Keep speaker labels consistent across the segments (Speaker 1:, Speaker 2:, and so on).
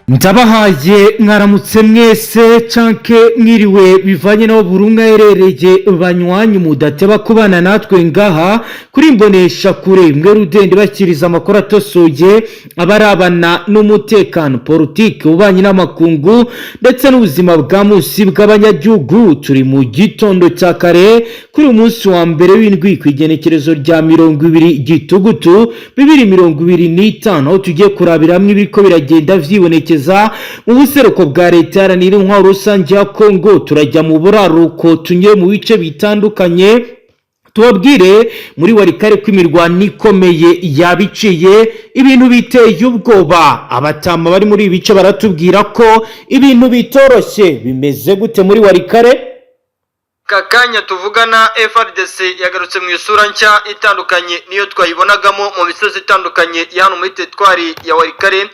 Speaker 1: Ndabahaye mwaramutse mwese canke mwiriwe, bivanye n'aho buri umwe aherereye. Banywanyi mudateba kubana natwe ngaha kuri Mbonesha Kure imwe rudende, bashyikiriza amakuru atosoye abarabana n'umutekano, politiki, ububanyi n'amakungu ndetse n'ubuzima bwa musi bw'abanyagihugu. Turi mu gitondo cya kare kuri uyu munsi wa mbere w'indwi, ku igenekerezo rya 20 Gitugutu 2025, aho tugiye kurabira hamwe ibiriko biragenda vyibonekeza mu buseruko bwa Leta Iharanira Intwaro Rusange ya Kongo. Turajya mu buraruko, tunyure mu bice bitandukanye, tubabwire muri Walikale ko imirwano ikomeye yabiciye ibintu biteye ubwoba. Abatama bari muri ibi bice baratubwira ko ibintu bitoroshye. Bimeze gute muri Walikale?
Speaker 2: Aka kanya tuvugana, FARDC yagarutse mu isura nshya itandukanye niyo twayibonagamo mu misozi itandukanye ya hano muri teritwari ya Walikale.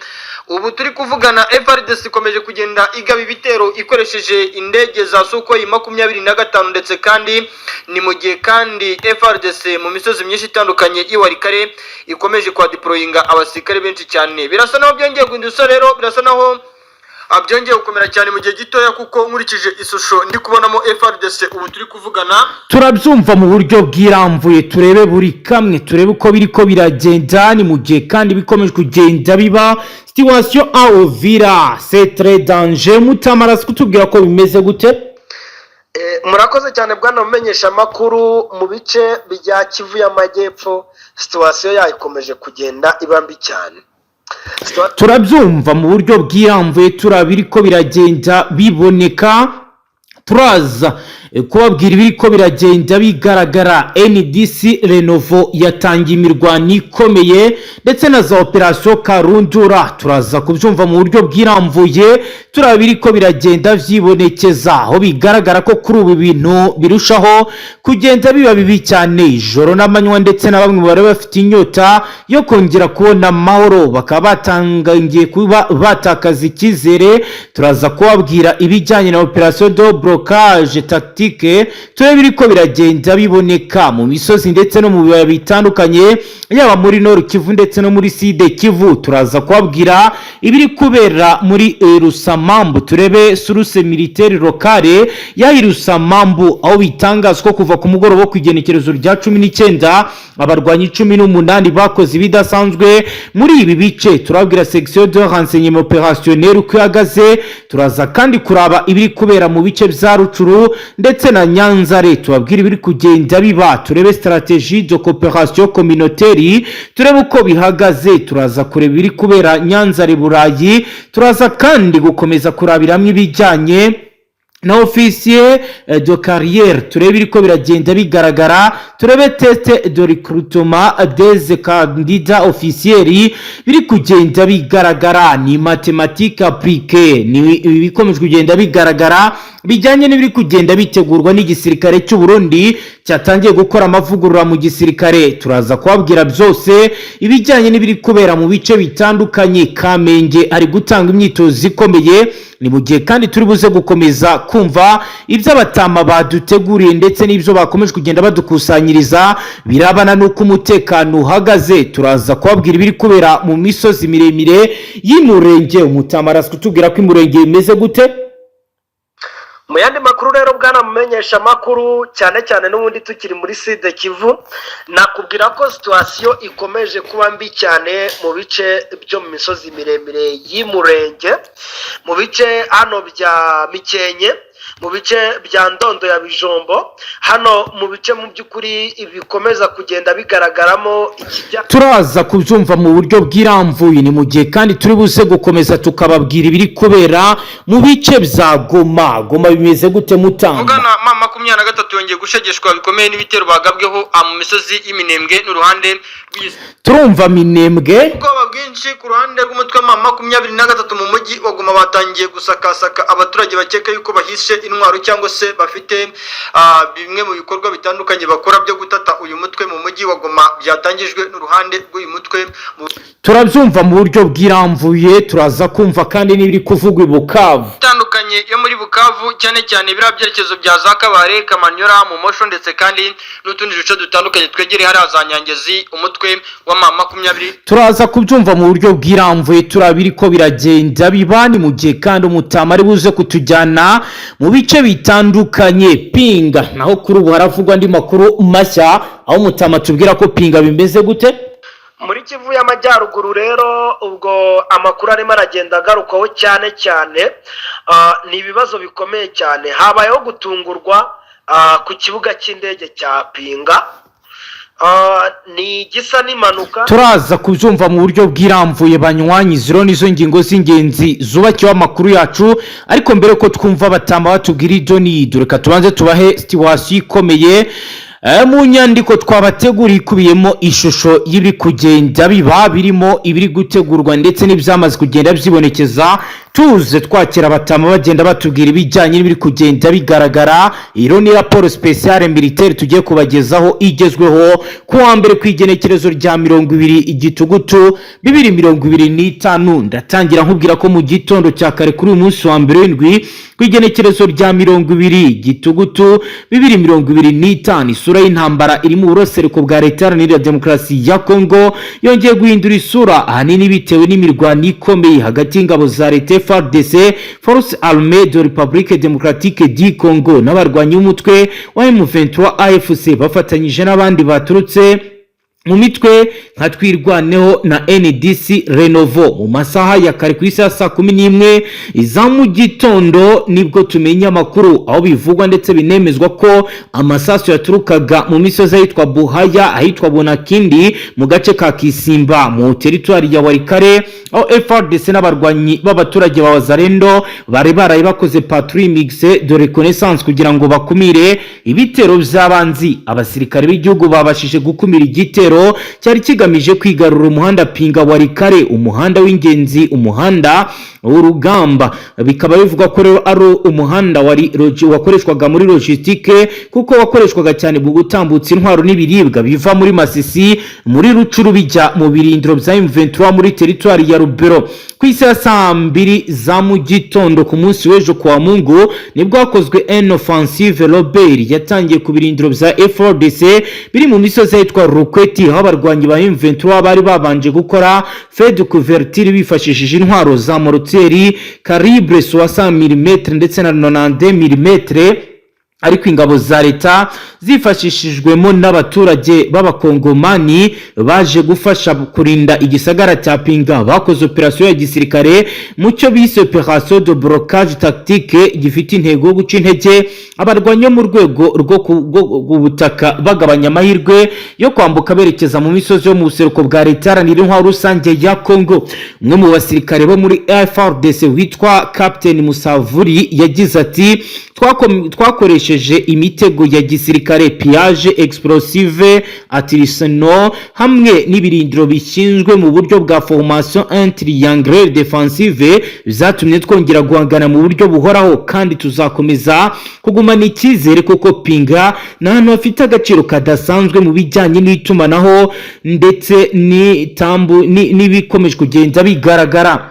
Speaker 2: Ubu turi kuvugana, FARDC ikomeje kugenda igaba ibitero ikoresheje indege za Sukhoi 25, ndetse kandi ni mu gihe kandi FARDC mu misozi myinshi itandukanye y'i Walikale ikomeje kwadeployinga abasirikare benshi cyane. Birasa naho byongeye guhinduka rero, birasa naho byongeye gukomera cyane mu gihe gitoya, kuko nkurikije ishusho ndi kubonamo FARDC ubu turi kuvugana.
Speaker 1: Turabyumva mu buryo bwirambuye, turebe buri kamwe, turebe uko biri ko biragenda. Ni mu gihe kandi bikomeje kugenda biba situation à Uvira, c'est très danger. Mutamarasi kutubwira ko bimeze gute?
Speaker 3: Murakoze cyane, bwana mumenyesha amakuru. Mu bice bya Kivu y'Amajyepfo, situation yayo ikomeje kugenda iba mbi cyane.
Speaker 1: Turabyumva mu buryo bwirambuye, turabiri ko biragenda biboneka. Turaza kubabwira ibiri ko biragenda bigaragara. NDC Renouveau yatangiye imirwano ikomeye ndetse na za operasiyo karundura. Turaza kubyumva mu buryo bwirambuye, turaba ibiri ko biragenda vyibonekeza, aho bigaragara ko kuri ubu ibintu birushaho kugenda biba bibi cyane ijoro n'amanywa, ndetse na bamwe bari bafite inyota yo kongera kubona amahoro bakaba batangiye kuba batakaza icyizere. Turaza kubabwira ibijyanye na operasiyo de blocage tactique, turebe ibiri ko biragenda biboneka mu misozi ndetse no mu bibaya bitandukanye, yaba muri Nord Kivu ndetse no muri Sud Kivu. Turaza kubabwira ibiri kubera muri Rusamambu, turebe source militaire locale ya Rusamambu, aho bitangazwa ko kuva ku mugoroba wo ku igenekerezo rya 19 abarwanyi 18 bakoze ibidasanzwe muri ibi bice. Turabwira section de renseignement opérationnel uko ihagaze. Turaza kandi kuraba ibiri kubera mu bice bya Rutshuru ndetse na Nyanzare, tubabwire ibiri kugenda biba, turebe stratégie de coopération communautaire, turebe uko bihagaze. Turaza kureba ibiri kubera Nyanzare, Burayi. Turaza kandi gukomeza kurabiramo ibijyanye na officier de carrière, turebe ibiriko biragenda bigaragara, turebe test de recrutement des candidats officiels biri kugenda bigaragara, ni mathématique appliquée, ni ibikomeje kugenda bigaragara bijyanye n'ibiri kugenda bitegurwa n'igisirikare cy'u Burundi cyatangiye gukora amavugurura mu gisirikare. Turaza kubabwira byose ibijyanye n'ibiri kubera mu bice bitandukanye. Kamenge ari gutanga imyitozo ikomeye. Ni mu gihe kandi turi buze gukomeza kumva ibyo abatama baduteguriye ndetse n'ibyo bakomeje kugenda badukusanyiriza birabana n'uko umutekano uhagaze. Turaza kubabwira ibiri kubera mu misozi miremire y'Imurenge. Umutama araza kutubwira ko Imurenge bimeze gute.
Speaker 3: Mu yandi makuru rero, bwana mumenyesha amakuru, cyane cyane n'ubundi tukiri muri Sud Kivu, nakubwira ko situation ikomeje kuba mbi cyane mu bice byo mu misozi miremire y'Imurenge, mu bice hano bya Mikenke, mu bice bya Ndondo ya Bijombo, hano mu bice mu by'ukuri bikomeza kugenda bigaragaramo ikijya
Speaker 1: Turaza kubyumva mu buryo bwirambuye. Ni mu gihe kandi turi buze gukomeza tukababwira ibiri kubera mu bice bya Goma. Goma bimeze gute, Mutamba?
Speaker 2: Vugana M23 yongeye gushegeshwa bikomeye n'ibitero bagabweho mu misozi y'Iminembwe n'uruhande rw'iyi
Speaker 1: Turumva Minembwe.
Speaker 2: Ubwoba bwinshi ku ruhande rw'umutwe wa M23 mu mujyi wa Goma. Batangiye gusakasaka abaturage bakeka yuko bahishe intwaro cyangwa se bafite bimwe mu bikorwa bitandukanye bakora byo gutata uyu mutwe mu mujyi wa Goma, byatangijwe n'uruhande rw'uyu mutwe mu
Speaker 1: Turabyumva mu buryo bwirambuye. Turaza kumva kandi n'ibiri kuvugwa i Bukavu.
Speaker 2: Itandukanye yo muri Bukavu, cyane cyane biriya byerekezo bya za Kabare, Kamanyola, mu Mosho, ndetse kandi n'utundi duce dutandukanye twegereye hariya za Nyangezi, umutwe n'umutwe wa M20.
Speaker 1: Turaza kubyumva mu buryo bwirambuye, turabiri ko biragenda biba. Ni mu gihe kandi umutama ari buze kutujyana mu bice bitandukanye. Pinga naho kuri ubu haravugwa andi makuru mashya, aho umutama tubwira ko Pinga bimeze gute?
Speaker 3: Muri Kivu y'Amajyaruguru rero, ubwo amakuru arimo aragenda agarukwaho cyane cyane ni ibibazo bikomeye cyane. Habayeho gutungurwa ku kibuga cy'indege cya Pinga. Ni igisa n'impanuka.
Speaker 1: Turaza kubyumva mu buryo bwirambuye, banywanyi. Zero nizo ngingo z'ingenzi zubakiweho amakuru yacu. Ariko mbere ko twumva batamba batubwira ibyo nido, reka tubanze tubahe situation ikomeye mu nyandiko twabateguriye ikubiyemo ishusho y'ibiri kugenda biba, birimo ibiri gutegurwa ndetse n'ibyamaze kugenda byibonekeza. Tuze twakira abatama bagenda batubwira ibijyanye n'ibiri kugenda bigaragara. Iyo ni raporo spéciale militaire tugiye kubagezaho igezweho ku wa mbere, ku igenekerezo rya 20 Igitugutu 2025. Ndatangira nkubwira ko mu gitondo cya kare kuri uyu munsi wa mbere w'indwi, ku igenekerezo rya 20 Gitugutu 2025, isura y'intambara iri mu burosereko bwa Leta Iharanira Demokarasi ya Kongo yongeye guhindura isura, ahanini bitewe n'imirwano ikomeye hagati y'ingabo za leta FARDC, Force Armée de République Démocratique du Congo, n'abarwanyi b'umutwe wa M23 AFC bafatanyije n'abandi baturutse mu mitwe nka Twirwaneho na NDC Renouveau. Mu masaha ya kare, ku isaha saa 11 za mu gitondo, nibwo tumenya amakuru aho bivugwa ndetse binemezwa ko amasasu yaturukaga mu misozi ahitwa Buhaya, ahitwa Bunakindi, mu gace ka Kisimba mu teritwari ya Walikale, aho FARDC n'abarwanyi b'abaturage ba Wazalendo bari baraye bakoze patrouille mixte de reconnaissance kugira ngo bakumire ibitero by'abanzi. Abasirikare b'igihugu babashije gukumira igitero cyari kigamije kwigarura umuhanda Pinga Walikale, umuhanda w'ingenzi, umuhanda w'urugamba. Bikaba bivugwa ko rero ari umuhanda wari wakoreshwaga muri logistique, kuko wakoreshwaga cyane mu gutambutsa intwaro n'ibiribwa biva muri Masisi, muri Rutshuru, bijya mu birindiro bya M23 muri teritwari ya Rubero. Ku isi ya saa 2 za mu gitondo ku munsi w'ejo kuwa Mungu, nibwo hakozwe en offensive rebelle yatangiye ku birindiro bya FARDC biri mu misozi ahitwa Rukweti, aho abarwanyi ba M23 bari babanje gukora feu de couverture bifashishije intwaro za mortier calibre 60 mm ndetse na 92 mm. Ariko ingabo za leta zifashishijwemo n'abaturage b'Abakongomani baje gufasha kurinda igisagara cya Pinga bakoze operasiyo ya gisirikare mu cyo bise opération de blocage tactique, gifite intego yo guca intege abarwanyi bo mu rwego rwo ku butaka, bagabanya amahirwe yo kwambuka berekeza mu misozi yo mu buseruko bwa Leta Iharanira Intwaro Rusange ya Congo. Umwe mu basirikare bo muri FARDC witwa Captain Musavuri yagize ati: "Twakoresheje imitego ya gisirikare, piège explosive attrition, hamwe n'ibirindiro bishinzwe mu buryo bwa formation en triangle défensive. Bizatumye twongera guhangana mu buryo buhoraho, kandi tuzakomeza kugumana icyizere kuko Pinga ni ahantu hafite agaciro kadasanzwe mu bijyanye n'itumanaho ndetse n'ibikomeje kugenda bigaragara."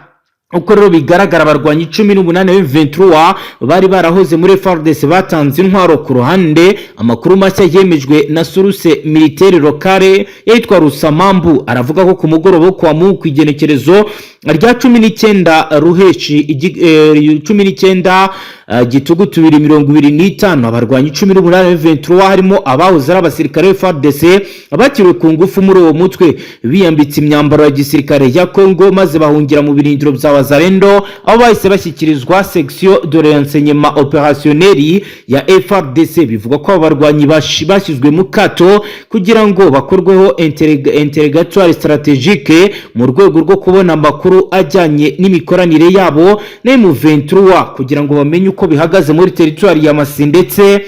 Speaker 1: Uko rero bigaragara, abarwanyi 18 M23 bari barahoze muri FARDC batanze intwaro ku ruhande. Amakuru mashya yemejwe na source militaire locale yitwa Rusamambu aravuga ko ku mugoroba wo kuwa Mungu, ku igenekerezo rya 19 Ruheshi 19 Gitugutu 2025, abarwanyi 18 M23, harimo abahoze ari abasirikare ba FARDC bakiriwe ku ngufu muri uwo mutwe, biyambitse imyambaro ya gisirikare ya Congo maze bahungira mu birindiro bya Wazalendo, aho bahise bashyikirizwa section de renseignement opérationnel ya FARDC. Bivugwa ko abo barwanyi bashyizwe mu kato kugira ngo bakorweho interrogatoire stratégique mu rwego rwo kubona amakuru ajyanye n'imikoranire yabo na M23, kugira ngo bamenye uko bihagaze muri teritwari ya Masisi ndetse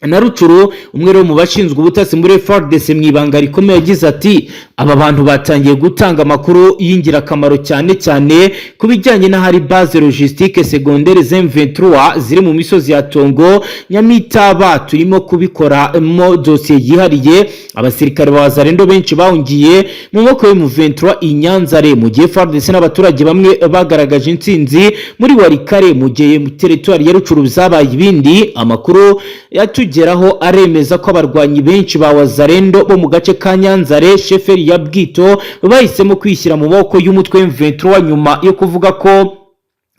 Speaker 1: na Rutshuru. Umwe rero mu bashinzwe ubutasi muri FARDC mu ibanga rikomeye yagize ati: "Aba bantu batangiye gutanga amakuru y'ingirakamaro, cyane cyane ku bijyanye n'ahari base logistique secondaire M23 ziri mu misozi ya Tongo Nyamitaba. Turimo kubikoramo dosiye yihariye." Abasirikare ba Wazalendo benshi bahungiye mu maboko ya M23 i Nyanzare, mu gihe FARDC n'abaturage bamwe bagaragaje intsinzi muri Walikale, mu gihe mu teritwari ya Rutshuru byabaye ibindi. Amakuru yatugeraho atugeraho aremeza ko abarwanyi benshi ba Wazalendo bo mu gace ka Nyanzare, chefferie ya Bwito, bahisemo kwishyira mu maboko y'umutwe M23 nyuma yo kuvuga ko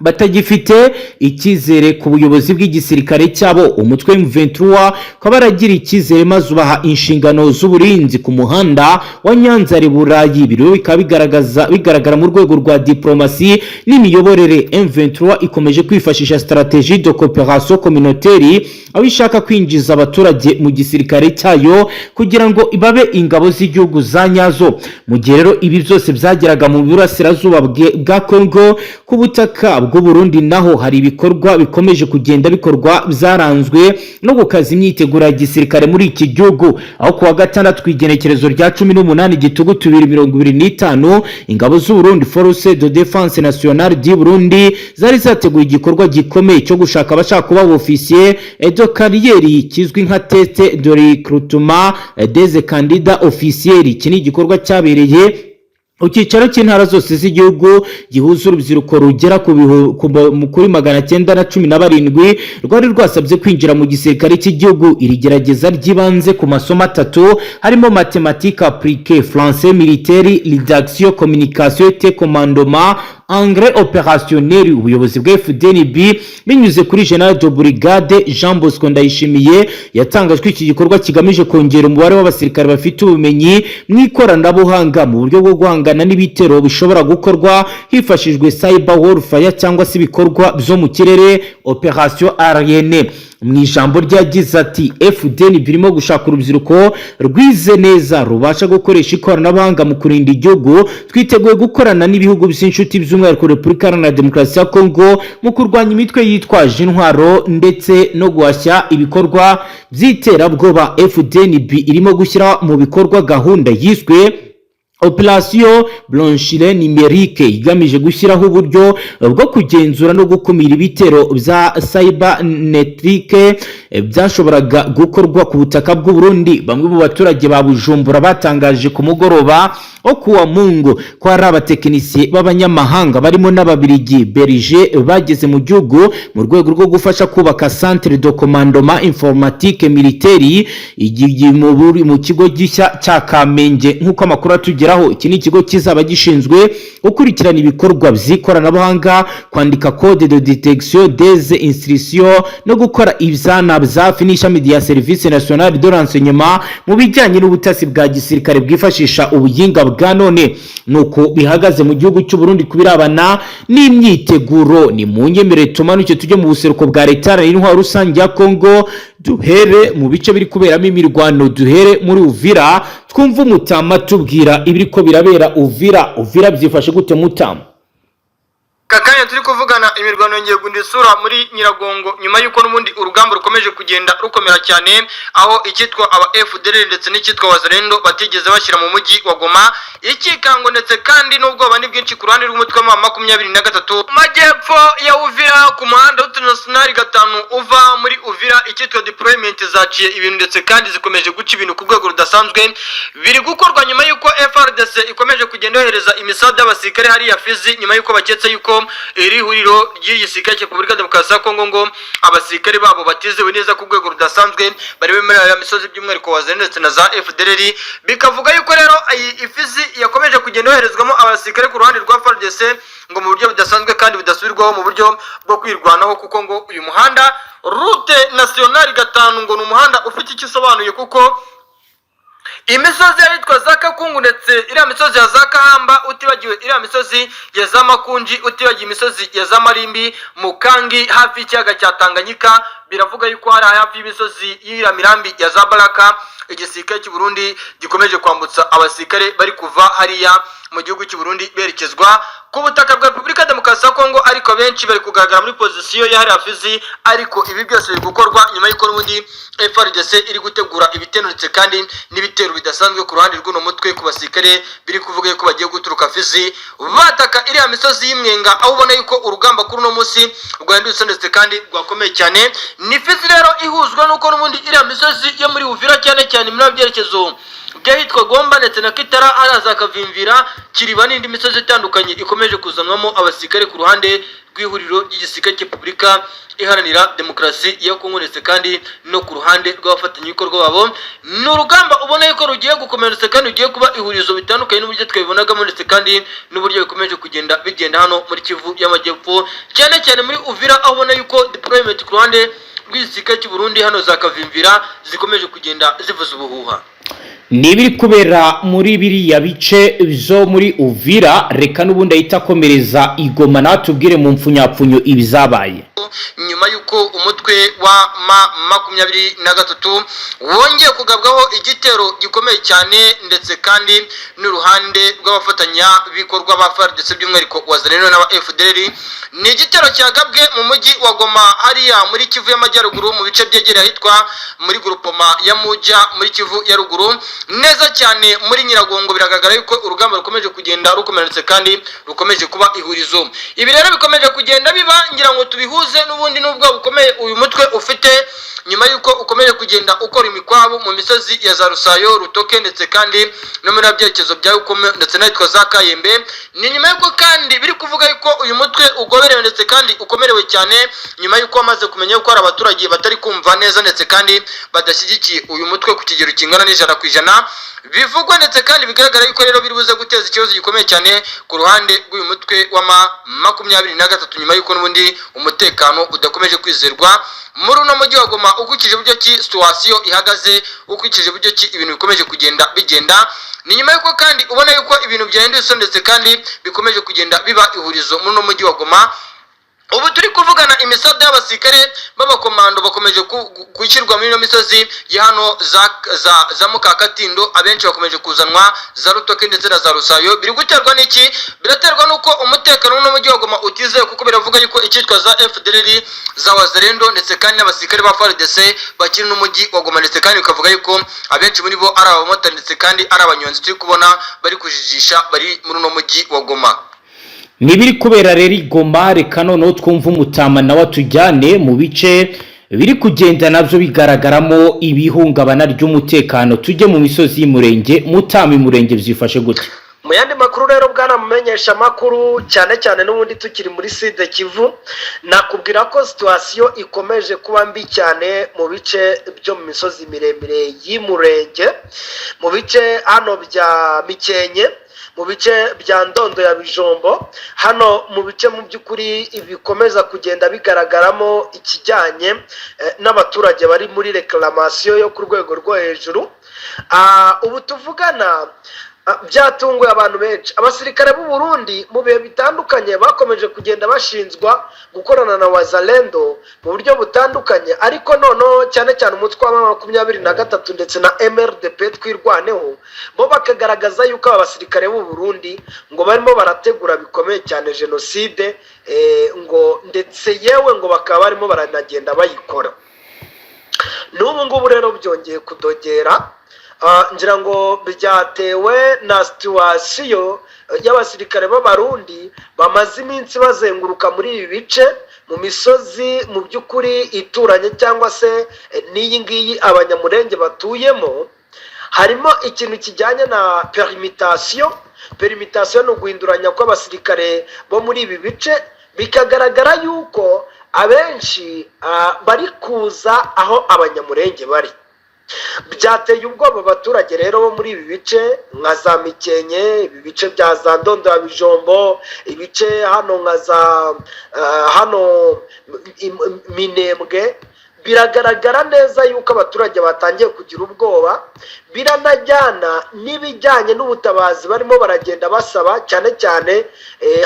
Speaker 1: batagifite icyizere ku buyobozi bw'igisirikare cyabo. Umutwe M23 ukaba baragira icyizere maze ubaha inshingano z'uburinzi ku muhanda wa Nyanzare Burayi. Ibi rero bikaba bigaragaza bigaragara mu rwego rwa diplomasi n'imiyoborere. M23 ikomeje kwifashisha stratégie de coopération communautaire, aho ishaka kwinjiza abaturage mu gisirikare cyayo kugira ngo babe ingabo z'igihugu za nyazo. Mu gihe rero ibi byose byageraga mu burasirazuba bwa Congo, ku butaka bw'u Burundi naho hari ibikorwa bikomeje kugenda bikorwa byaranzwe no gukaza imyiteguro ya gisirikare muri iki gihugu, aho kuwa gatandatu ku igenekerezo rya 18 Gitugutu 2025, ingabo z'u Burundi, Force de Défense Nationale du Burundi, zari zateguye igikorwa gikomeye cyo gushaka abashaka kuba officier de carrière, kizwi nka test de recrutement des candidats officiers. Iki ni igikorwa cyabereye ku cyicaro cy'intara zose z'igihugu, gihuza urubyiruko rugera kuri 917 rwari rwasabye kwinjira mu gisirikare cy'igihugu. Iri gerageza ry'ibanze ku masomo atatu harimo mathématiques appliquées, français militaire, rédaction, communication et commandement, anglais opérationnel. Ubuyobozi bwa FDNB binyuze kuri General de Brigade Jean Bosco Ndayishimiye yatangaje ko iki gikorwa kigamije kongera umubare w'abasirikare bafite ubumenyi mu ikoranabuhanga mu buryo bwo guhangana n'ibitero bishobora gukorwa hifashishijwe cyber warfare cyangwa se ibikorwa byo mu kirere, opération aérienne. Mu ijambo ryagize ati: "FDN birimo gushaka urubyiruko rwize neza, rubasha gukoresha ikoranabuhanga mu kurinda igihugu. Twiteguye gukorana n'ibihugu by'inshuti, by'umwihariko Repubulika Iharanira Demokarasi ya Kongo, mu kurwanya imitwe yitwaje intwaro ndetse no guhashya ibikorwa by'iterabwoba." FDNB irimo gushyira mu bikorwa gahunda yiswe Opération Blanchiment Numérique, igamije gushyiraho uburyo bwo kugenzura no gukumira ibitero bya cybernétique byashoboraga gukorwa ku butaka bw'u Burundi. Bamwe mu baturage ba Bujumbura batangaje ku mugoroba wo kuwa Mungu ko hari abatekinisiye b'abanyamahanga barimo n'Ababirigi, Belge, bageze mu gihugu mu rwego rwo gufasha kubaka centre de commandement informatique militaire mu kigo gishya cya Kamenge. Nk'uko amakuru atugeraho, iki ni ikigo kizaba gishinzwe gukurikirana ibikorwa by'ikoranabuhanga, kwandika code de détection des intrusions no gukora ibyana byafi n'ishami rya Service National de Renseignement mu bijyanye n'ubutasi bwa gisirikare bwifashisha ubuhinga bwa none. Nuko bihagaze mu gihugu cy'u Burundi ku birabana n'imyiteguro. Ni mu nyemerere tumanuke tujye mu buseruko bwa leta y'intwaro rusange ya Kongo, duhere mu bice biri kuberamo imirwano, duhere muri Uvira, twumve umutama tubwira ibiri ko birabera Uvira. Uvira byifashe gute, mutama?
Speaker 2: Aka kanya turi kuvugana, imirwano yongeye guhindura isura muri Nyiragongo nyuma y'uko n'ubundi urugamba rukomeje kugenda rukomera cyane, aho icyitwa aba FDLR ndetse n'icyitwa Wazalendo batigeze bashyira mu mujyi wa Goma. Ikikango ndetse kandi n'ubwoba ni bwinshi ku ruhande rw'umutwe wa 23 mu majyepfo ya Uvira, ku muhanda w'utunationali 5 uva muri Uvira. Icyitwa deployment zaciye ibintu ndetse kandi zikomeje guca ibintu ku rwego rudasanzwe. Biri gukorwa nyuma y'uko FARDC ikomeje kugenda yohereza imisada y'abasirikare hariya Fizi, nyuma y'uko baketse yuko iri huriro ry'igisirikare cya Repubulika Demokarasi ya Kongo ngo abasirikare babo batizewe neza ku rwego rudasanzwe bari muri aya misozi, by'umwihariko wa ndetse na za FDLR. Bikavuga yuko rero iyi ifizi yakomeje kugenda yoherezwamo abasirikare ku ruhande rwa FARDC ngo mu buryo budasanzwe kandi budasubirwaho, mu buryo bwo kwirwanaho, kuko ngo uyu muhanda route nationale 5 ngo ni umuhanda ufite icyo usobanuye, kuko imisozi y'ahitwa za Kakungu ndetse iriya misozi ya za Kahamba, utibagiwe iriya misozi ya za Makunji, utibagiwe imisozi ya za Marimbi, Mukangi, hafi y'ikiyaga cya Tanganyika, biravuga yuko hari hafi y'imisozi y'iriya mirambi ya za Baraka, igisirikare cy'u Burundi gikomeje kwambutsa abasirikare bari kuva hariya mu gihugu cy'u Burundi berekezwa ku butaka bwa Repubulika Demokarasi ya Kongo, ariko abenshi bari kugaragara muri position ya hariya Fizi. Ariko ibi byose biri gukorwa nyuma y'uko n'ubundi FARDC iri gutegura ibitero ndetse kandi n'ibitero bidasanzwe ku ruhande rw'uno mutwe ku basirikare biri kuvuga yuko bagiye guturuka Fizi bataka iriya misozi y'Imwenga, aho ubona yuko urugamba kuri uno munsi rwahindutse ndetse kandi rwakomeye cyane. Ni Fizi rero ihuzwa n'uko n'ubundi iriya misozi yo muri Uvira, cyane cyane muri byerekezo by'ahitwa Gomba ndetse na Kitara, hariya za Kavimvira, Kiriba n'indi misozi itandukanye ikomeje. hakomeje kuzanwamo abasirikare ku ruhande rw'ihuriro ry'igisirikare cya Repubulika Iharanira Demokarasi ya Kongo, ndetse kandi no ku ruhande rw'abafatanyabikorwa babo. Ni urugamba ubona yuko rugiye gukomera, ndetse kandi rugiye kuba ihurizo bitandukanye n'uburyo twabibonagamo, ndetse kandi n'uburyo bikomeje kugenda bigenda hano muri Kivu y'Amajyepfo, cyane cyane muri Uvira, aho ubona yuko deployment ku ruhande rw'igisirikare cy'u Burundi hano za Kavimvira zikomeje kugenda zivuza ubuhuha.
Speaker 1: Ni ibiri kubera muri biriya bice byo muri Uvira. Reka n'ubundi ahita akomereza igoma, natubwire mu mfunyapfunyo ibizabaye.
Speaker 2: Nyuma y'uko umutwe wa M23 wongeye kugabwaho igitero gikomeye cyane, ndetse kandi n'uruhande rw'abafatanyabikorwa ba FARDC, by'umwihariko Wazalendo n'aba FDLR, ni igitero cyagabwe mu mujyi wa Goma, hariya muri Kivu y'Amajyaruguru, mu bice byegereye ahitwa muri groupement ya Muja, muri Kivu ya Ruguru, neza cyane muri Nyiragongo. Biragaragara yuko urugamba rukomeje kugenda rukomera, ndetse kandi rukomeje kuba ihurizo. Ibi rero bikomeje kugenda biba, ngira ngo tubihuze n'ubundi n'ubwo bukomeye uyu mutwe ufite, nyuma y'uko ukomeje kugenda ukora imikwabu mu misozi ya za Rusayo, Rutoke, ndetse kandi no muri byerekezo bya Ukome, ndetse n'ahitwa za Kayembe. Ni nyuma y'uko kandi biri kuvuga yuko uyu mutwe ugoberewe, ndetse kandi ukomerewe cyane, nyuma y'uko wamaze kumenya yuko hari abaturage batari kumva neza, ndetse kandi badashyigikiye uyu mutwe ku kigero kingana n'100%. Bivugwa ndetse kandi bigaragara yuko rero biri buze guteza ikibazo gikomeye cyane ku ruhande rw'uyu mutwe wa M23, nyuma y'uko n'ubundi umutekano udakomeje kwizerwa muri uno mujyi wa Goma, ukurikije uburyo ki situation ihagaze, ukurikije uburyo ki ibintu bikomeje kugenda bigenda. Ni nyuma y'uko kandi ubona yuko ibintu byahindutse, ndetse kandi bikomeje kugenda biba ihurizo muri uno mujyi wa Goma. Ubu turi kuvugana, imisada y'abasirikare b'abakomando bakomeje gushyirwa muri ino misozi ya hano za Mukakatindo. Abenshi bakomeje kuzanwa za Rutoke ndetse na za Rusayo. Biri guterwa n'iki? Biraterwa n'uko umutekano w'uno mujyi wa Goma utizewe, kuko biravuga yuko icyitwa za FDLR, za Wazalendo, ndetse kandi n'abasirikare ba FARDC bakiri n'umujyi wa Goma, ndetse kandi bikavuga yuko abenshi muri bo ari abamotari, ndetse kandi ari abanyonzi turi kubona bari kujijisha bari muri uno mujyi wa Goma.
Speaker 1: Nibiri kubera rero i Goma. Reka noneho twumve umutama nawe atujyane mu bice biri kugenda nabyo bigaragaramo ibihungabana ry'umutekano. Tujye mu misozi y'Umurenge. Mutama, Imurenge byifashe gute?
Speaker 3: Mu yandi makuru rero, bwana mumenyesha amakuru, cyane cyane n'ubundi tukiri muri Sud Kivu, nakubwira ko situation ikomeje kuba mbi cyane mu bice byo mu misozi miremire y'Imurenge, mu bice hano bya Mikenke, mu bice bya Ndondo ya Bijombo, hano mu bice mu by'ukuri bikomeza kugenda bigaragaramo ikijyanye n'abaturage bari muri réclamation yo ku rwego rwo hejuru. Ubu tuvugana byatunguye abantu benshi. Abasirikare b'u Burundi mu bihe bitandukanye bakomeje kugenda bashinzwa gukorana na Wazalendo mu buryo butandukanye, ariko noneho cyane cyane umutwe wa 23 ndetse na MRDP Twirwaneho, bo bakagaragaza yuko aba basirikare b'u Burundi ngo barimo barategura bikomeye cyane jenoside, ngo ndetse yewe ngo bakaba barimo baranagenda bayikora. N'ubu ngubu rero byongeye kudogera. Ngira ngo byatewe na situation y'abasirikare b'Abarundi bamaze iminsi bazenguruka muri ibi bice mu misozi mu by'ukuri ituranye cyangwa se n'iyi ngiyi Abanyamurenge batuyemo. Harimo ikintu kijyanye na permutation. Permutation ni uguhinduranya kw'abasirikare bo muri ibi bice. Bikagaragara yuko abenshi bari kuza aho Abanyamurenge bari. Byateye ubwoba abaturage rero bo muri ibi bice nka za Mikenke, ibi bice bya za Ndondo ya Bijombo, ibice hano nka za hano Minembwe. Biragaragara neza yuko abaturage batangiye kugira ubwoba. Biranajyana n'ibijyanye n'ubutabazi barimo baragenda basaba, cyane cyane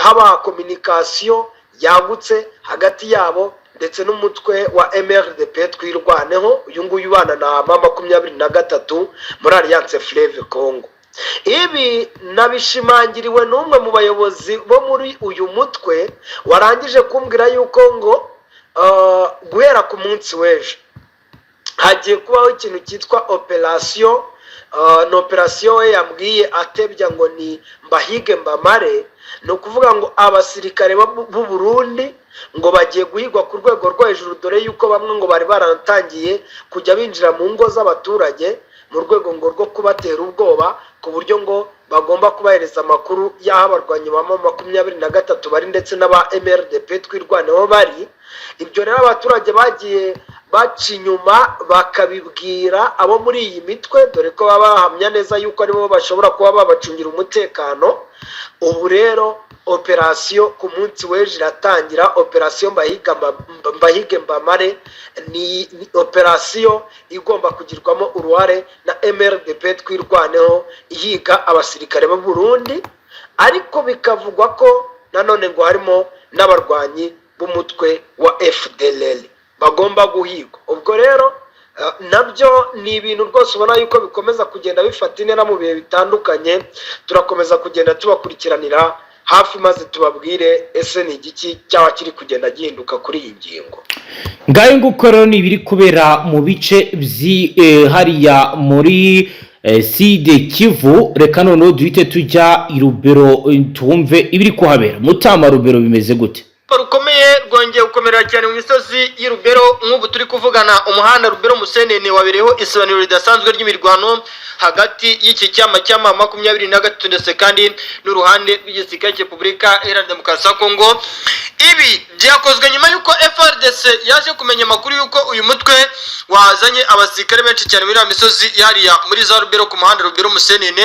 Speaker 3: haba communication yagutse hagati yabo ndetse n'umutwe wa MRDP Twirwaneho, uyu nguyu ubana na M23 muri Alliance Fleuve Congo. Ibi nabishimangiriwe n'umwe mu bayobozi bo muri uyu mutwe, warangije kumbwira yuko ngo guhera ku munsi w'ejo hagiye kubaho ikintu cyitwa opération. Ni opération we yambwiye atebya ngo ni "mbahige mbamare". Ni ukuvuga ngo abasirikare b'u Burundi ngo bagiye guhigwa ku rwego rwo hejuru, dore yuko bamwe ngo bari baratangiye kujya binjira mu ngo z'abaturage mu rwego ngo rwo kubatera ubwoba, ku buryo ngo Bagomba kubahereza amakuru y'aho abarwanyi ba M23 bari ndetse n'aba MRDP Twirwaneho bari. Ibyo rero abaturage bagiye baca inyuma bakabibwira abo muri iyi mitwe, dore ko baba bahamya neza yuko aribo bashobora kuba babacungira umutekano. Ubu rero operasiyo ku munsi w'ejo iratangira, operasiyo Mbahige Mbamare. Ni operasiyo igomba kugirwamo uruhare na MRDP Twirwaneho, ihiga abasirikare b'u Burundi, ariko bikavugwa ko nanone ngo harimo n'abarwanyi b'umutwe wa FDLR bagomba guhigwa. Ubwo rero nabyo ni ibintu rwose ubona yuko bikomeza kugenda bifata intera mu bihe bitandukanye. Turakomeza kugenda tubakurikiranira hafi maze tubabwire ese ni igiki cyaba kiri kugenda gihinduka kuri iyi ngingo.
Speaker 1: Ngayo nguko rero ni ibiri kubera mu bice hariya muri Sud Kivu. Reka noneho duhite tujya i Rubero, twumve ibiri kuhabera. Mutama, Rubero bimeze gute?
Speaker 2: Rukomeye rwongeye gukomera cyane mu misozi y'i Rubero. Nk'ubu turi kuvugana, umuhanda Rubero Musenene wabereyeho isobanuro ridasanzwe ry'imirwano hagati y'iki cyama cya M23 ndetse kandi n'uruhande rw'igisirikare cya Repubulika Iharanira Demokarasi ya Kongo. Ibi byakozwe nyuma y'uko FARDC yaje kumenya amakuru y'uko uyu mutwe wazanye abasirikare benshi cyane muri iriya misozi yariya muri za Rubero, ku muhanda Rubero Musenene.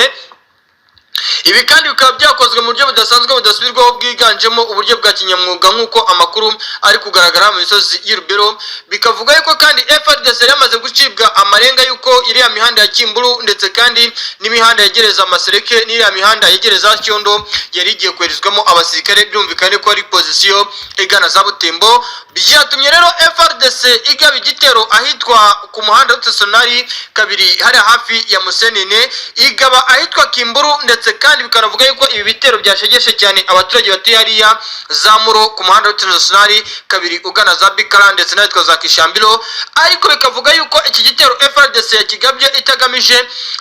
Speaker 2: Ibi kandi bikaba byakozwe mu buryo budasanzwe, budasubirwaho, bwiganjemo uburyo bwa kinyamwuga, nk'uko amakuru ari kugaragara mu misozi y'i Rubero. Bikavuga yuko kandi FARDC yari yamaze gucibwa amarenga y'uko iriya mihanda ya Kimburu ndetse kandi n'imihanda yegereza Masereke n'iriya mihanda yegereza Cyondo yari igiye koherezwamo abasirikare. Byumvikane ko ari pozisiyo igana za Butembo. Byatumye rero FARDC igaba igitero ahitwa ku muhanda w'Utesonari kabiri, hariya hafi ya Musenene, igaba ahitwa Kimburu, ndetse kandi bikanavuga yuko ibi bitero byashegeshe cyane abaturage batuye hariya za Muro ku muhanda w'Utesonari kabiri ugana za Bikara ndetse n'ahitwa za Kishambiro. Ariko bikavuga yuko iki gitero FARDC yakigabye itagamije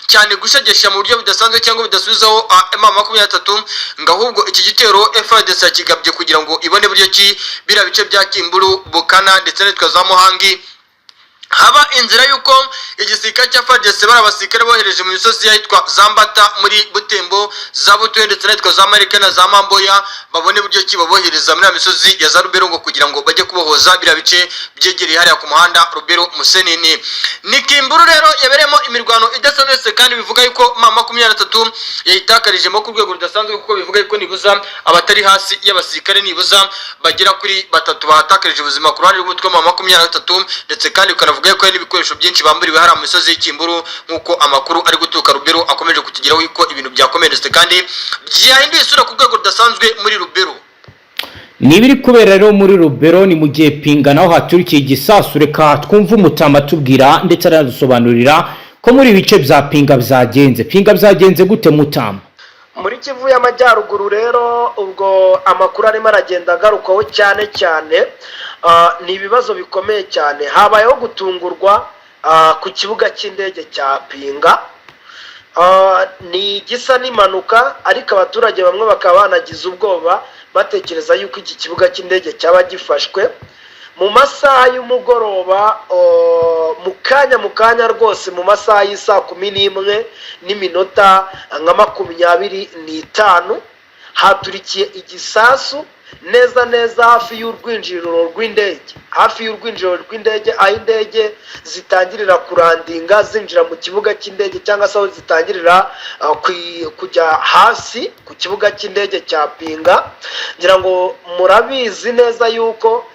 Speaker 2: cyane gushegesha mu buryo budasanzwe cyangwa budasubizaho M23, ngo ahubwo iki gitero FARDC yakigabye kugira ngo ibone buryo ki biriya bice bya Kimburu, Bukana ndetse n'ahitwa za Muhangi haba inzira y'uko igisirikare cya FARDC, bari abasirikare bohereje mu misozi y'ahitwa Zambata muri Butembo, za Butuye ndetse n'ahitwa za Marika na za Mamboya, babone buryo ki babohereza muri ya misozi ya za Rubero ngo kugira ngo bajye kubohoza biriya bice byegereye hariya ku muhanda Rubero Musenene. Ni Kimburu rero yabereyemo imirwano idasanzwe ndetse kandi bivuga yuko M23 yayitakarijemo ku rwego rudasanzwe, kuko bivuga yuko nibuza abatari hasi y'abasirikare nibuza bagera kuri batatu bahatakarije ubuzima ku ruhande rw'umutwe wa M23, ndetse kandi bikanavuga yuko hari n'ibikoresho byinshi bamburiwe hariya mu misozi y'Ikimburu, nk'uko amakuru ari guturuka Rubero akomeje kutugeraho yuko ibintu byakomeretse kandi byahinduye isura ku rwego rudasanzwe muri Rubero.
Speaker 1: Ni ibiri kubera rero muri Rubero, ni mu gihe Pinga naho haturikiye igisasu. Reka twumve umutama atubwira ndetse aranadusobanurira ko muri ibi bice bya Pinga byagenze. Pinga byagenze gute, mutama?
Speaker 3: Muri Kivu y'Amajyaruguru rero, ubwo amakuru arimo aragenda agarukwaho cyane cyane ni ibibazo bikomeye cyane. Habayeho gutungurwa ku kibuga cy'indege cya Pinga. Ni igisa n'impanuka, ariko abaturage bamwe bakaba banagize ubwoba batekereza yuko iki kibuga cy'indege cyaba gifashwe. Mu masaha y'umugoroba, mu kanya rwose, mu masaha y'isaa 11 n'iminota nka 25, haturikiye igisasu neza neza hafi y'urwinjiriro rw'indege, hafi y'urwinjiriro rw'indege, aho indege zitangirira kurandinga zinjira mu kibuga cy'indege, cyangwa se aho zitangirira kujya hasi ku kibuga cy'indege cya Pinga. Ngira ngo murabizi neza yuko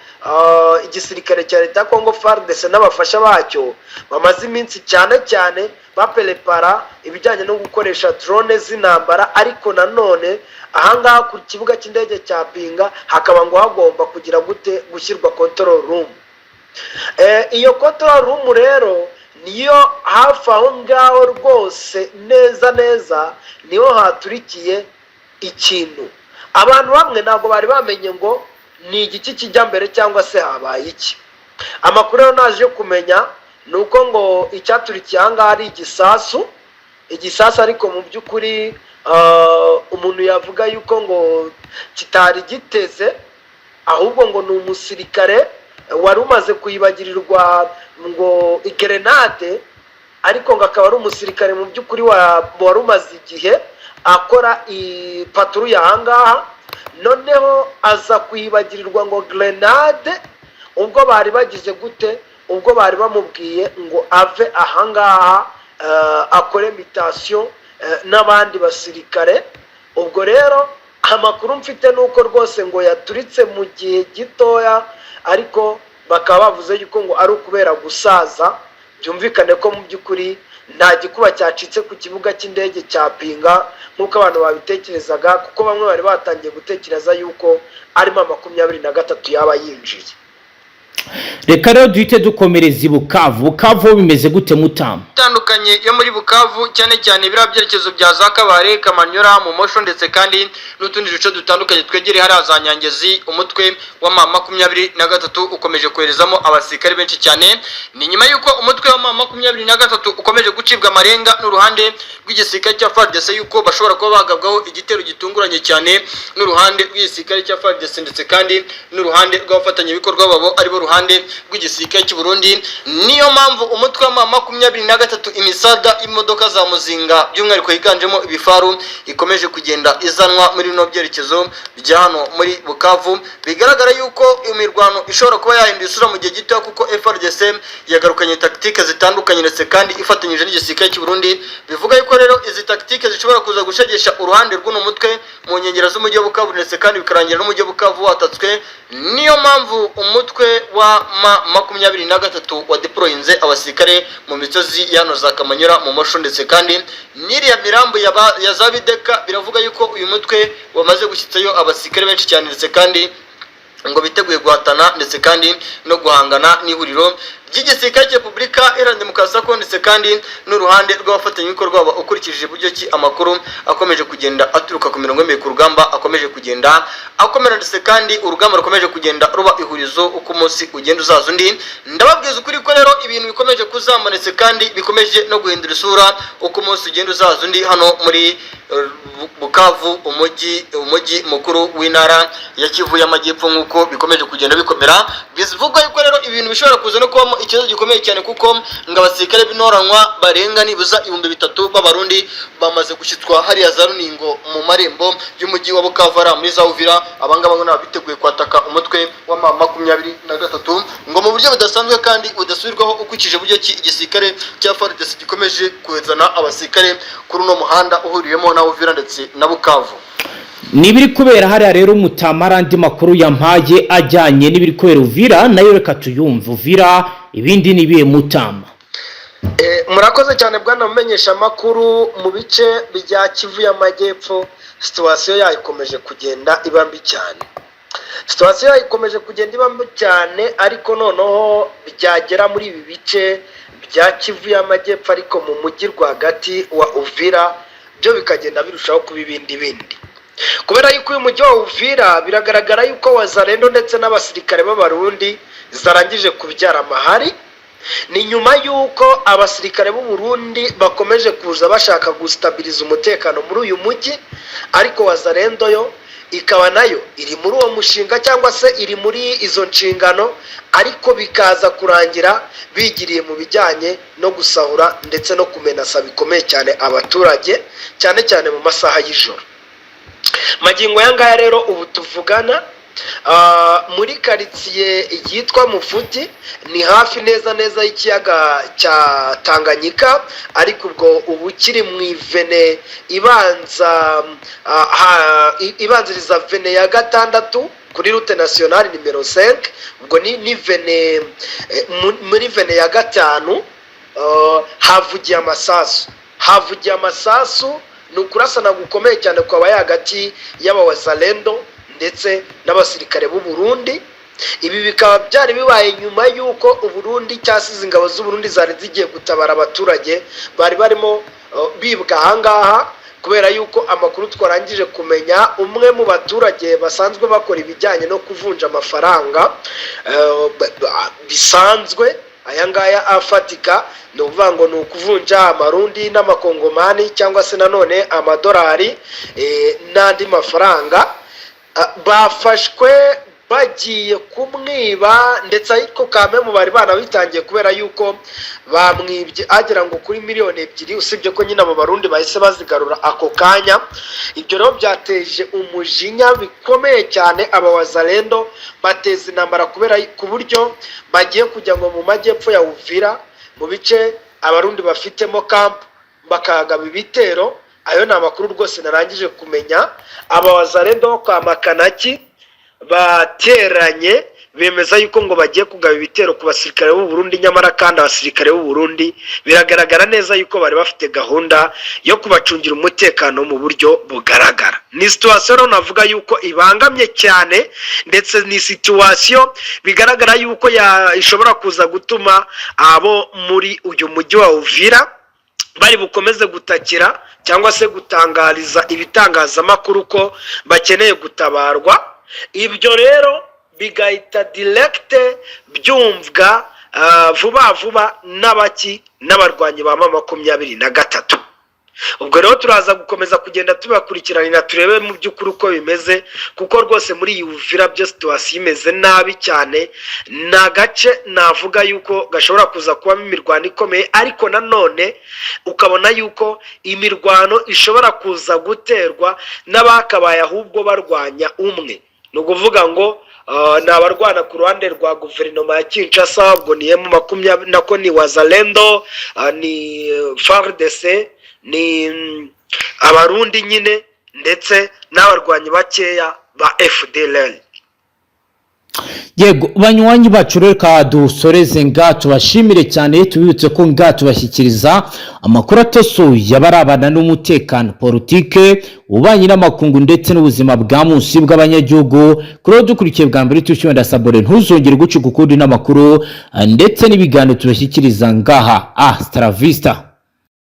Speaker 3: igisirikare cya leta ya Congo FARDC n'abafasha bacyo bamaze iminsi cyane cyane baperepara ibijyanye no gukoresha drone z'intambara, ariko nanone ahangaha ku kibuga cy'indege cya Pinga hakaba ngo hagomba kugira gute gushyirwa control room. Iyo control room rero niyo hafi aho ngaho rwose, neza neza niho haturikiye ikintu. Abantu bamwe ntabwo bari bamenye ngo ni igiki kijya mbere cyangwa se habaye iki. Amakuru rero naje kumenya ni uko ngo icyaturikiye aha ngaha ari igisasu, igisasu ariko mu by'ukuri umuntu yavuga yuko ngo kitari giteze, ahubwo ngo ni umusirikare wari umaze kuyibagirirwa ngo igerenade. Ariko ngo akaba ari umusirikare mu by'ukuri wari umaze igihe akora ipatrouille ahangaha, noneho aza kuyibagirirwa ngo grenade ubwo bari bagize gute, ubwo bari bamubwiye ngo ave ahangaha akore mutation n'abandi basirikare. Ubwo rero amakuru mfite ni uko rwose ngo yaturitse mu gihe gitoya, ariko bakaba bavuze yuko ngo ari ukubera gusaza. Byumvikane ko mu by'ukuri nta gikuba cyacitse ku kibuga cy'indege cya Pinga nk'uko abantu babitekerezaga, kuko bamwe bari batangiye gutekereza yuko arimo 23 yaba yinjiye.
Speaker 1: Reka rero duhite dukomereza i Bukavu. Bukavu bimeze gute, Mutama?
Speaker 2: Itandukanye yo muri Bukavu, cyane cyane biriya byerekezo bya za Kabare, Kamanyura, mu Mosho, ndetse kandi n'utundi duce dutandukanye twegereye hariya za Nyangezi, umutwe wa M23 ukomeje koherezamo abasirikare benshi cyane. Ni nyuma y'uko umutwe wa M23 ukomeje gucibwa amarenga n'uruhande rw'igisirikare cya FARDC yuko bashobora kuba bagabwaho igitero gitunguranye cyane n'uruhande rw'igisirikare cya FARDC, ndetse kandi n'uruhande rw'abafatanyabikorwa babo, aribo ruhande rw'igisirikare cy'u Burundi. Niyo mpamvu umutwe wa M23, imisada y'imodoka za muzinga, by'umwihariko higanjemo ibifaru, ikomeje kugenda izanwa muri bino byerekezo bya hano muri Bukavu. Bigaragara yuko imirwano ishobora kuba yahindura isura mu gihe gito, kuko FARDC yagarukanye tactique zitandukanye, ndetse kandi ifatanyije n'igisirikare cy'u Burundi. Bivuga yuko rero izi tactique zishobora kuza gushegesha uruhande rw'uno mutwe mu nkengero z'umujyi wa Bukavu, ndetse kandi bikarangira n'umujyi wa Bukavu watatswe. Niyo mpamvu umutwe wa M23 wadeployinze abasirikare mu misozi ya hano za Kamanyura, mu Mosho, ndetse kandi n'iriya mirambo ya za Bideka. Biravuga yuko uyu mutwe wamaze gushyitsayo abasirikare benshi cyane, ndetse kandi ngo biteguye guhatana ndetse kandi no guhangana n'ihuriro ry'igisirikare cya Repubulika Iharanira Demokarasi ya Kongo, ndetse kandi n'uruhande rw'abafatanyabikorwa babo, ukurikije uburyo ki amakuru akomeje kugenda aturuka ku mirongo y'imbere ku rugamba akomeje kugenda akomera, ndetse kandi urugamba rukomeje kugenda ruba ihurizo uko umunsi ugenda uzaza undi. Ndababwiza ukuri ko rero ibintu bikomeje kuzamba, ndetse kandi bikomeje no guhindura isura uko umunsi ugenda uzaza undi hano muri Bukavu, umujyi mukuru w'intara ya Kivu y'Amajyepfo. Nk'uko bikomeje kugenda bikomera, bivugwa yuko rero ibintu bishobora kuza no kubamo ikibazo gikomeye cyane, kuko ngo abasirikare b'intoranwa barenga nibuza 3000 b'Abarundi bamaze gushyitswa hariya za Runingo mu marembo y'umujyi wa Bukavu, hariya muri za Uvira. Abangaba ngo nabo biteguye kwataka umutwe wa M23 ngo mu buryo budasanzwe kandi budasubirwaho, ukurikije uburyo ki igisirikare cya FARDC gikomeje kuzana abasirikare kuri uno muhanda uhuriyemo na Uvira ndetse na Bukavu.
Speaker 1: N'ibiri kubera hariya rero, Mutamara, andi makuru yampaye ajyanye n'ibiri kubera Uvira nayo reka tuyumve. Uvira ibindi ni ibihe, Mutama?
Speaker 3: Murakoze cyane, bwana mumenyesha amakuru. Mu bice bya Kivu y'Amajyepfo situation yayo ikomeje kugenda iba mbi cyane, situation yayo ikomeje kugenda iba mbi cyane, ariko noneho byagera muri ibi bice bya Kivu y'Amajyepfo, ariko mu mujyi rwagati wa Uvira, byo bikagenda birushaho kuba ibindi bindi, kubera yuko uyu mujyi wa Uvira biragaragara yuko Wazalendo ndetse n'abasirikare b'Abarundi zarangije kubyara amahari. Ni nyuma y'uko abasirikare b'u Burundi bakomeje kuza bashaka gustabiriza umutekano muri uyu mujyi, ariko Wazalendo yo ikaba nayo iri muri uwo mushinga cyangwa se iri muri izo nshingano, ariko bikaza kurangira bigiriye mu bijyanye no gusahura ndetse no kumenasa bikomeye cyane abaturage, cyane cyane mu masaha y'ijoro. Magingo aya ngaya rero ubu tuvugana, muri karitsiye yitwa Mufuti, ni hafi neza neza y'ikiyaga cya Tanganyika, ariko ubwo ubu ukiri mu ivene ibanza ibanziriza vene ya gatandatu kuri route nationale numéro 5. Ubwo ni vene muri vene ya gatanu havugiye amasasu, havugiye amasasu. Ni ukurasana gukomeye cyane kwabaye hagati y'Abawazalendo ndetse n'abasirikare b'u Burundi. Ibi bikaba byari bibaye nyuma y'uko Uburundi cyangwa se izi ngabo z'u Burundi zari zigiye gutabara abaturage bari barimo bibwa ahangaha, kubera yuko amakuru twarangije kumenya, umwe mu baturage basanzwe bakora ibijyanye no kuvunja amafaranga bisanzwe, aya ngaya afatika, ni ukuvuga ngo ni ukuvunja amarundi n'amakongomani cyangwa se nanone amadolari n'andi mafaranga, bafashwe. Bagiye kumwiba ndetse, ariko kamemu bari banabitangiye kubera yuko bamwibye agera ngo kuri miliyoni 2, usibye ko nyine abo Barundi bahise bazigarura ako kanya. Ibyo rero byateje umujinya bikomeye cyane aba Wazalendo, bateza intambara kubera ku buryo bagiye kujya ngo mu majyepfo ya Uvira, mu bice Abarundi bafitemo camp, bakagaba ibitero. Ayo ni amakuru rwose narangije kumenya. Aba Wazalendo bo kwa Makanaki bateranye, bemeza yuko ngo bagiye kugaba ibitero ku basirikare b'u Burundi, nyamara kandi abasirikare b'u Burundi biragaragara neza yuko bari bafite gahunda yo kubacungira umutekano mu buryo bugaragara. Ni situation rero navuga yuko ibangamye cyane, ndetse ni situation bigaragara yuko ishobora kuza gutuma abo muri uyu mujyi wa Uvira bari bukomeze gutakira cyangwa se gutangariza ibitangazamakuru ko bakeneye gutabarwa. Ibyo rero bigahita direct byumvwa vuba vuba n'abaki n'abarwanyi ba M23. Ubwo rero turaza gukomeza kugenda tubakurikiranira, turebe mu by'ukuri uko bimeze, kuko rwose muri iyi Uvira byo situation imeze nabi cyane. Ni agace navuga yuko gashobora kuza kubamo imirwano ikomeye, ariko nanone ukabona yuko imirwano ishobora kuza guterwa n'abakabaye ahubwo barwanya umwe. Ni ukuvuga ngo ni abarwana ku ruhande rwa guverinoma ya Kinshasa, ubwo ni M20, nako ni Wazalendo, ni FARDC, ni Abarundi nyine, ndetse n'abarwanyi bakeya ba FDLR.
Speaker 1: Yego, banywanyi bacu, reka dusoreze nga tubashimire cyane, tubibutse ko nga tubashyikiriza amakuru atosoye abarabana n'umutekano, politike, ububanyi n'amakungu ndetse n'ubuzima bwa munsi bw'abanyagihugu. Kuri uwo dukurikiye bwa mbere, tushyuwe ndasabore, ntuzongere gucika ukundi n'amakuru ndetse n'ibiganiro tubashyikiriza ngaha. Hasta la vista.